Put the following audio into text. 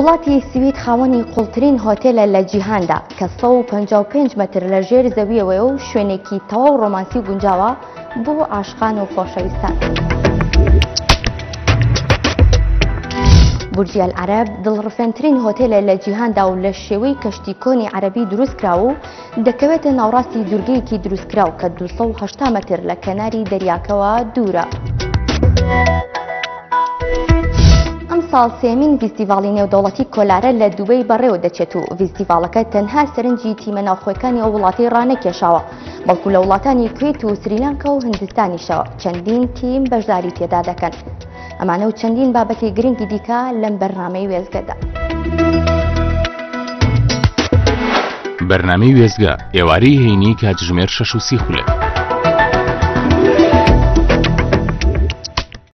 وڵاتی سوید خاوەنی قوڵترین هۆتێلە لە جیهاندا کە 155 مەتر لە ژێر زەویەوەیە و شوێنێکی تەواو ڕۆمانسی و گونجاوە بۆ عاشقان و خۆشەویستان. بورجی ئەلعەرەب دڵڕفێنترین هۆتێلە لە جیهاندا و لە شێوەی کەشتی کۆنی عەرەبی دروستکراوە و دەکەوێتە ناوڕاستی دوورگەیەکی دروستکراو کە 280 مەتر لە کەناری دەریاکەوە دوورە. ئەمساڵ سێمین ڤیستیڤاڵی نێودەوڵەتی کۆلارە لە دوبەی بەڕێوە دەچێت و ڤیستیڤاڵەکە تەنها سەرنجی تیمە ناوخۆیەکانی ئەو وڵاتەی ڕانەکێشاوە، بەڵکو لە وڵاتانی کوێت و سریلانکا و هندستانیشەوە چەندین تیم بەشداری تێدا دەکەن. ئەمانە و چەندین بابەتی گرنگی دیکە لەم بەرنامەی وێستگەدا. بەرنامەی وێستگە، ئێوارەی هەینی کاتژمێر 6 و 30 خولەک.